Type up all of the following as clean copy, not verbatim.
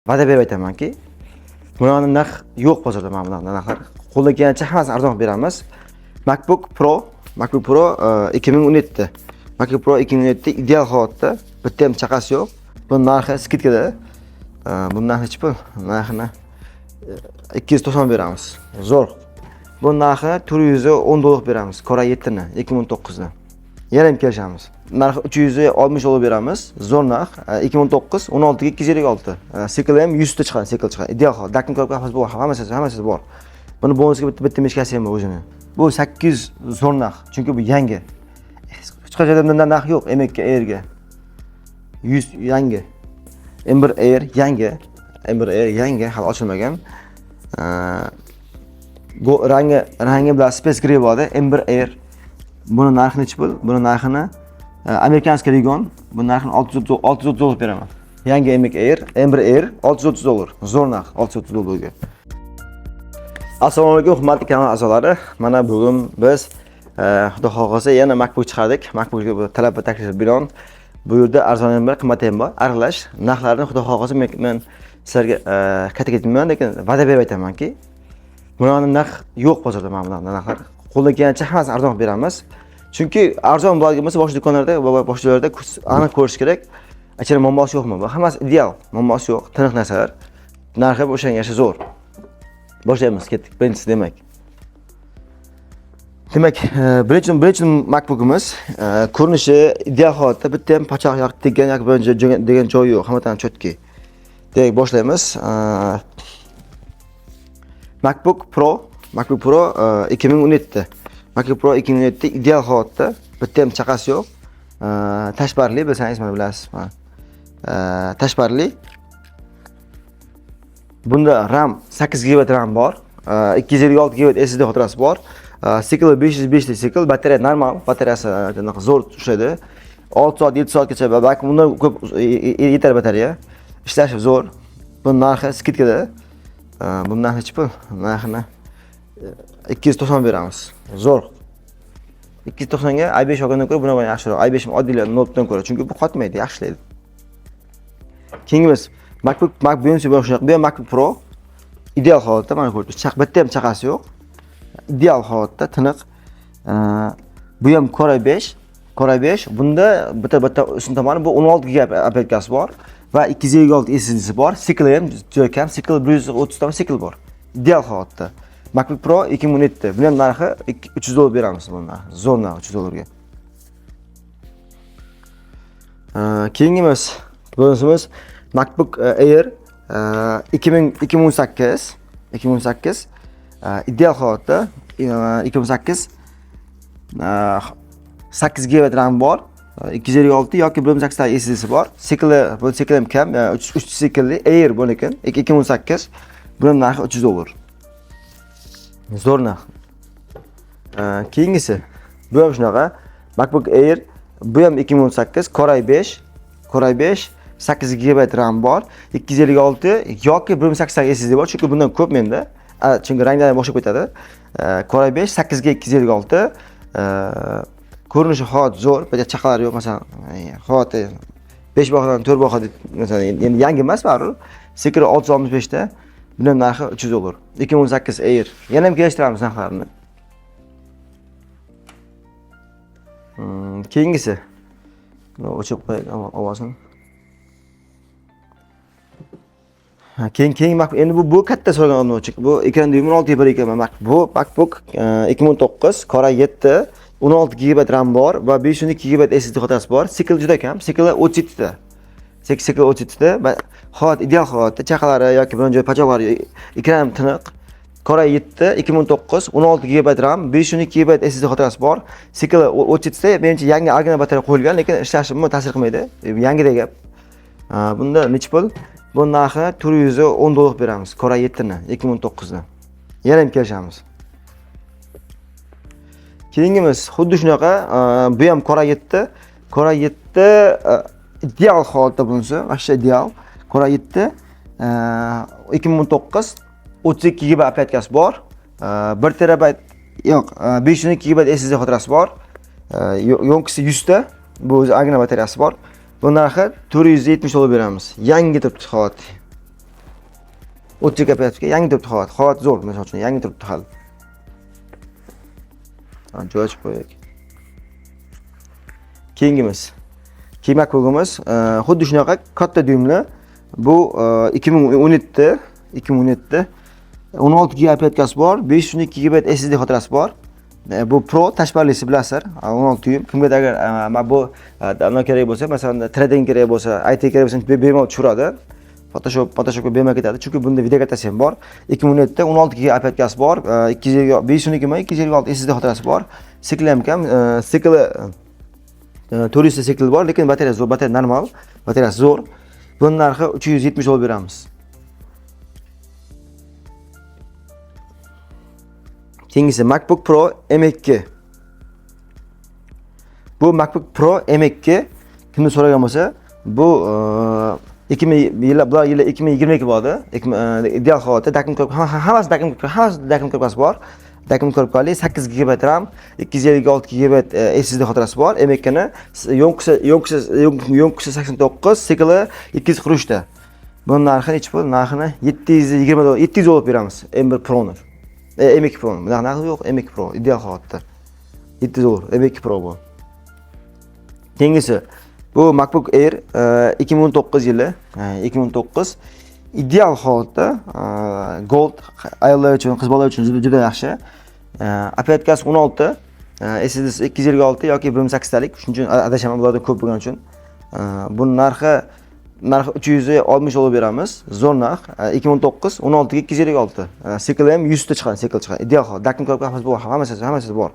Va'da berib aytamanki, bunaqa narx yo'q bozorda, mana bunaqa narxlar. Qo'ldan kelgancha hammasini arzon qilib beramiz. MacBook Pro, MacBook Pro 2017. MacBook Pro 2017 ideal holatda, bitta ham chaqasi yo'q. Buni narxi скидка da. Buni narxi nechi pul? Narxini 290 beramiz. Zo'r. Bu narxi 410 dollar beramiz. Core i7 ni 2019 ni. Yana ham kelishamiz. Narxi 360 dollar beramiz. Zo'r narx. 2019 16 ga 256. Sikl ham 100 ta chiqadi, sikl chiqadi. Ideal hol. Docking korpus bor, hammasi bor. Buni bonusga bitta мышка si ham bor o'zini. Bu 800 zo'r narx, chunki bu yangi. Hech qachon bundan narx yo'q M2 Airga. 100 yangi. M1 Air yangi. M1 Air yangi, hali ochilmagan. Rangi bilan Space Gray bo'ladi. M1 Air. Buni narxi nechi pul? Buni narxini американский регион, buni narxini 630 dollar beraman. Yangi M2 Air, M1 Air 630 dollar. Zo'r narx 630 dollarga. Assalomu alaykum, hurmatli kanal a'zolari. Mana bugun biz xudo xohlasa yana MacBook chiqardik. MacBookga bu talab va taklif bilan bu yerda arzon ham bor, qimmat ham bor. Aralash narxlarni xudo xohlasa men sizlarga katta ketmayman, lekin va'da berib aytamanki, bunaqa narx yo'q bozorda, mana bunaqa narxlar. Qo'ldan kelgancha hammasini arzon qilib beramiz. Chunki arzon bo'ladigan bo'lsa, boshqa do'konlarda va boshqa joylarda aniq ko'rish kerak. Ichida muammosi yo'qmi? Bu hammasi ideal, muammosi yo'q, tiniq narsalar. Narxi o'shanga yarasha zo'r. Boshlaymiz, ketdik. Birinchisi demak. Demak, birinchi MacBook'imiz ko'rinishi ideal holatda, bitta ham pachoq yoki tegan yoki bir degan joyi yo'q, hammadan чётко. Demak, boshlaymiz. MacBook Pro, MacBook Pro 2017. MacBook Pro 2017 ideal holatda, bitta ham chaqasi yo'q. Touch barli, bilsangiz, mana bilasiz, mana. Touch barli. Bunda RAM 8 GB RAM bor. 256 GB SSD xotirasi bor. Sikli 505 lik sikl, batareya normal, batareyasi anaqa zo'r tushadi. 6 soat, 7 soatgacha va balkim undan ko'p yetar batareya. Ishlashi zo'r. Buni narxi скидка da. Buni narxi nechi pul? Narxini 290 beramiz. Zo'r. 290 ga i5 olgandan ko'ra buni olgan yaxshiroq. i5 oddiy noutdan ko'ra, chunki bu qotmaydi, yaxshi ishlaydi. Keyingimiz MacBook, Mac bu ham shunaqa, bu ham MacBook Pro. Ideal holatda, mana ko'rib turibsiz. Bitta ham chaqasi yo'q. Ideal holatda, tiniq. Bu ham Core i5, Core i5. Bunda bitta ustun tomoni, bu 16 GB оперативка si bor va 256 SSDsi bor. Sikli ham juda kam, sikl 130 ta sikl bor. Ideal holatda. MacBook Pro 2017. Buni ham narxi 300 dollar beramiz buni narxi. Zo'r narx 300 dollarga. Keyingimiz bonusimiz MacBook Air 2000 2018 2018 ideal holatda, 2018, 8 GB RAM bor, 256 yoki 1.8 ta SSDsi bor. Sikli, bu sikli ham kam, 3 siklli Air buniki 2018. Buni narxi 300 dollar. Zo'r narx. Keyingisi bu ham shunaqa MacBook Air, bu ham 2018, Core i5, Core i5, 8 GB RAM bor, 256 yoki 1.8 ta SSD bor, chunki bundan ko'p menda. Chunki ranglar ham o'xshab ketadi. Core i5 8 ga 256, ko'rinishi holat zo'r, bitta chaqalari yo'q, masalan, holati 5 bahodan 4 baho deb, masalan, endi yangi emas baribir. Sikri 665 ta, buni narxi 300 dollar. 2018 Air. Yana ham kelishtiramiz narxlarini. Keyingisi. Buni o'chirib qo'yay ovozini. Ha, keyin MacBook, endi bu katta so'ragan obunachik. Bu ekran dyuym 16 1 ekan Mac. Bu MacBook 2019 Core i7, 16 GB RAM bor va 512 GB SSD xotirasi bor. Sikl juda kam, sikli 37 ta. Sikl 37 ta va holat ideal holatda, chaqalari yoki biron joy pachoqlari, ekran ham tiniq. Core i7 2009, 16 GB RAM, 512 GB SSD xotirasi bor. Sikli 37 ta, menimcha yangi original batareya qo'yilgan, lekin ishlashi umuman ta'sir qilmaydi. Yangi gap. Bunda nechi pul? Bu narxi 410 dollar beramiz. Core i7 ni 2019 ni. Yana ham kelishamiz. Keyingimiz xuddi shunaqa, bu ham Core i7. Core i7 ideal holatda bunisi, вообще ideal. Core i7 2019, 32 GB оперативка si bor. 1 terabayt yo'q, 512 GB SSD xotirasi bor. Yonkisi 100 ta. Bu o'zi original batareyasi bor. Bu narxi 470 dollar beramiz. Yangi turibdi holat. 32 operativka, yangi turibdi holat. Holat zo'r, misol uchun, yangi turibdi hali. Joy ochib qo'yaylik. Keyingimiz. Keyin MacBook'imiz xuddi shunaqa katta dyumli. Bu 2017, 2017, 16 GB operativkasi bor, 512 GB SSD xotirasi bor. Bu Pro Touch Barlisi bilasizlar, 16 dyum. Kimgadir agar mana bu nima kerak bo'lsa, masalan, trading kerak bo'lsa, IT kerak bo'lsa, bemalol tushiradi. Photoshopga bemalol ketadi, chunki bunda video kartasi ham bor. 2017, 16 GB operativkasi bor, 250, 512 mi, 256 SSD xotirasi bor. Sikli ham kam, sikli 400 ta sikl bor, lekin batareya zo'r, batareya normal, batareyasi zo'r. Buni narxi 370 dollar beramiz. Keyingisi MacBook Pro M2. Bu MacBook Pro M2 kimni so'ragan bo'lsa, bu 2000 yili, bular yili 2022 bo'ladi. Ideal holatda document korobka, hammasi document korobka, hammasi document korobkasi bor. Document korobkali 8 GB RAM, 256 GB SSD xotirasi bor. M2 ni yo'nkusi 89, sikli 243 ta. Buni narxi nechi pul? Narxini 720 dollar, 700 dollar beramiz M1 Pro'ni. M2 Pro. Bunaqa narxi yo'q, M2 Pro ideal holatda. 700 dollar M2 Pro bu. Keyingisi bu MacBook Air 2019 yili, 2019, ideal holatda, gold, ayollar uchun, qiz bolalar uchun juda juda yaxshi. Operativkasi 16, SSD 256 yoki 1.8 talik, shuning uchun adashaman, bularda ko'p bo'lgani uchun. Buni narxi 360 dollar beramiz. Zo'r narx. 2019, 16 ga 256. Sikl ham 100 ta chiqadi, sikl chiqadi. Ideal holat. Document korobka hammasi bor, hammasi bor.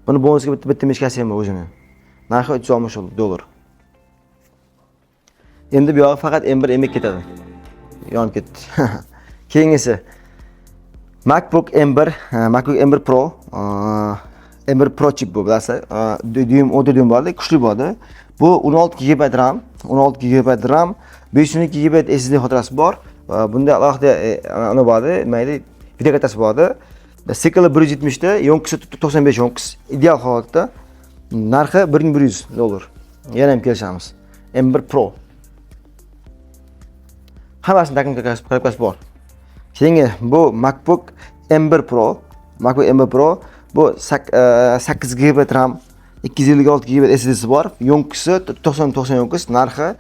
Buni bonusga bitta мышка si ham bor o'zini. Narxi 360 dollar. Endi bu yog'i faqat M1, M2 ketadi. Yonib ketdi. Keyingisi MacBook M1, MacBook M1 Pro, M1 Pro chip bu, bilasizlar. Dyum, 14 dyum bordi, kuchli bo'ladi. Bu 16 GB RAM, 16 GB RAM, 512 GB SSD xotirasi bor. Bunda alohida ana bor, nima edi? Video kartasi bor edi. Sikli 170 ta, yonkisi 95 yonkis, ideal holatda. Narxi 1100 dollar. Yana ham kelishamiz. M1 Pro. Hammasini document korobkasi bor. Keyingi bu MacBook M1 Pro. MacBook M1 Pro bu 8 GB RAM, 256 GB SSDsi bor. Yonkisi 90, 90 yonkis, narxi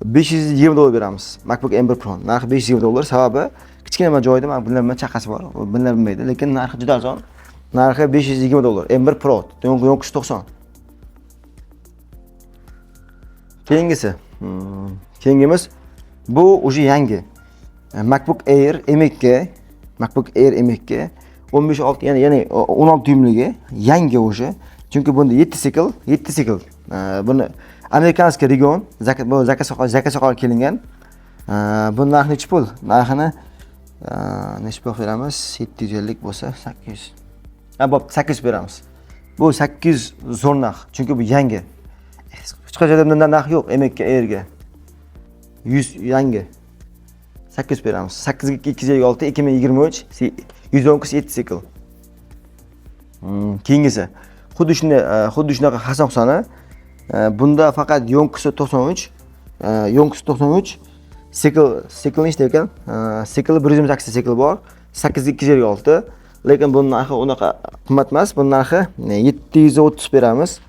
520 dollar beramiz. MacBook M1 Pro narxi 520 dollar. Sababi kichkina joyda mana bular bilan chaqasi bor. Bular bilmaydi, lekin narxi juda arzon. Narxi 520 dollar. M1 Pro yonkisi 90. Keyingisi, keyingimiz bu уже yangi. MacBook Air M2, MacBook Air M2 15 6, ya'ni 16 dyumligi, yangi уже. Chunki bunda 7 sikl, 7 sikl. Buni американский region, bu заказ orqali kelingan. Buni narxi nechi pul? Narxini nechi pul beramiz? 750 bo'lsa 800. Ha, bo'pti, 800 beramiz. Bu 800 zo'r narx, chunki bu yangi. Hech qachon bundan narx yo'q M2 Airga. 100 yangi. 800 beramiz. 8 ga 256, 2023, 119, 7 sikl. Keyingisi xuddi shunday, xuddi shunaqa Hasan Husani. Bunda faqat yonkisi 93, yonkisi 93, sikl nechta ekan? Sikl 128 sikl bor. 8 ga 256. Lekin buni narxi unaqa qimmat emas. Buni narxi 730 beramiz.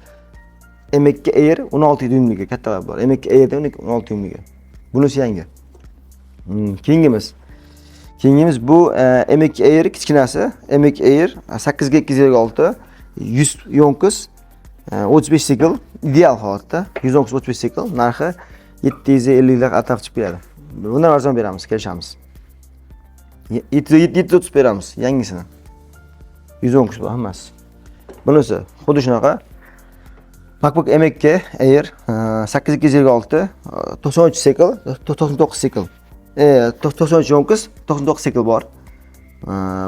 M2 Air 16 dyumligi kattalar bor. M2 Airda 16 dyumligi. Bunisi yangi. Keyingimiz. Keyingimiz bu M2 Air kichkinasi. M2 Air 8 ga 256, 100 yonkis, 35 sikl, ideal holatda 119, 35 sikl, narxi 750 lar atrof chiqib keladi. Bundan arzon beramiz, kelishamiz. 730 beramiz yangisini. 119 bu hammasi. Bunisi xuddi shunaqa. MacBook M2 Air 8256, 93 sikl, 99 sikl. 93 yonkis, 99 sikl bor.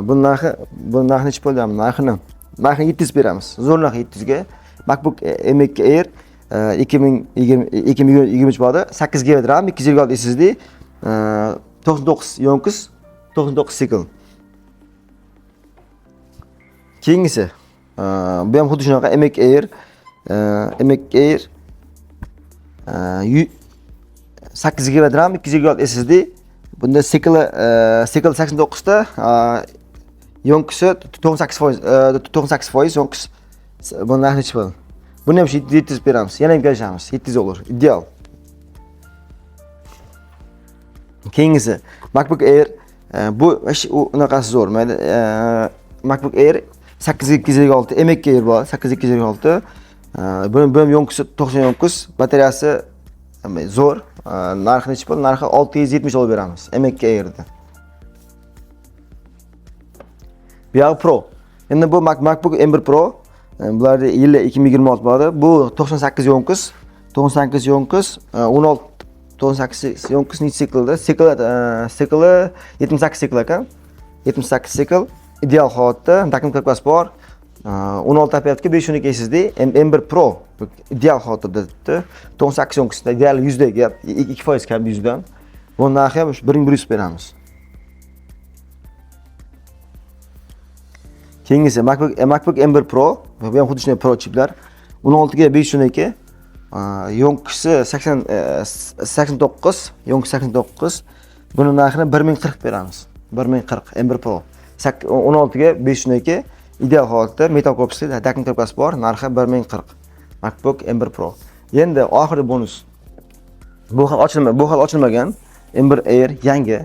Buni narxi nechi pul deyapman? Narxini 700 beramiz. Zo'r narx 700 ga. MacBook M2 Air 2020, 2023 bo'ladi. 8 GB RAM, 256 SSD, 99 yonkis, 99 sikl. Keyingisi, bu ham xuddi shunaqa M2 Air, M2 Air 8 GB RAM, 256 SSD. Bunda sikli sikl 89 ta, yonkisi 98%, 98% yonkisi. Buni narxi nechi pul? Buni ham shu 700 beramiz. Yana ham kelishamiz. 700 dollar. Ideal. Keyingisi MacBook Air, bu unaqasi zo'r. Mayli, MacBook Air 8256 M2 Air bor, 8256. Buni ham yonkisi 99, batareyasi zo'r. Narxi nechi pul? Narxi 670 dollar beramiz M2 Airda. Bu yog'i Pro. Endi bu MacBook M1 Pro. Bularda yili 2026 bo'ladi. Bu 98 yonkis, 98 yonkis, 16 98 yonkis nechi siklda? Sikl, sikli 78 sikl ekan. 78 sikl ideal holatda, dokum korpus bor. 16 operativka, 512 SSD, M1 Pro ideal holatda turibdi. 98 yonkis ideal 100 da gap, 2% kam 100 dan. Buni narxi ham 1100 beramiz. Keyingisi MacBook M1 Pro, bu ham xuddi shunday Pro chiplar. 16 ga 512, yonkisi 89, yonkisi 89. Buni narxini 1040 beramiz. 1040 M1 Pro. 16 ga 512 ideal holatda, metal korpusli, dokum korpusi bor, narxi 1040. MacBook M1 Pro. Endi oxirgi bonus. Bu hali ochilma, bu hali ochilmagan. M1 Air yangi,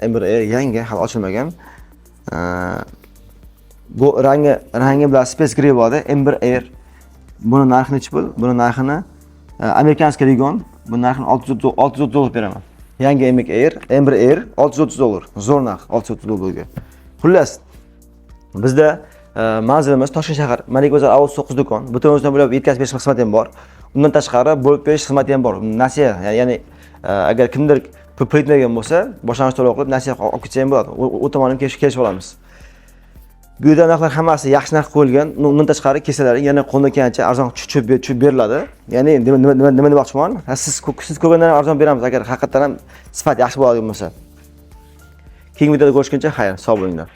M1 Air yangi, hali ochilmagan. Bu rangi bilan Space Gray bo'ladi, M1 Air. Buni narxi nechi pul? Buni narxini amerikanskiy region, buni narxini 630 dollar beraman. Yangi M1 Air, M1 Air 630 dollar. Zo'r narx, 630 dollarga. Xullas, bizda manzilimiz Toshkent shahar, Malik bozor A39 do'kon. Butun O'zbekiston bo'ylab yetkazib berish xizmati ham bor. Undan tashqari bo'lib berish xizmati ham bor. Nasiya, ya'ni agar kimdir pul yetmagan bo'lsa, boshlang'ich to'lov qilib nasiya olib ketsa ham bo'ladi. U tomonni ham kelishib olamiz. Bu yerda narxlar hammasi yaxshi narx qo'yilgan. Undan tashqari kesalari yana qo'ldan kelgancha arzon tushib beriladi. Ya'ni nima demoqchiman? Siz ko'rgandan ham arzon beramiz agar haqiqatan ham sifat yaxshi bo'ladigan bo'lsa. Keyingi videoda ko'rishguncha xayr, sog' bo'linglar.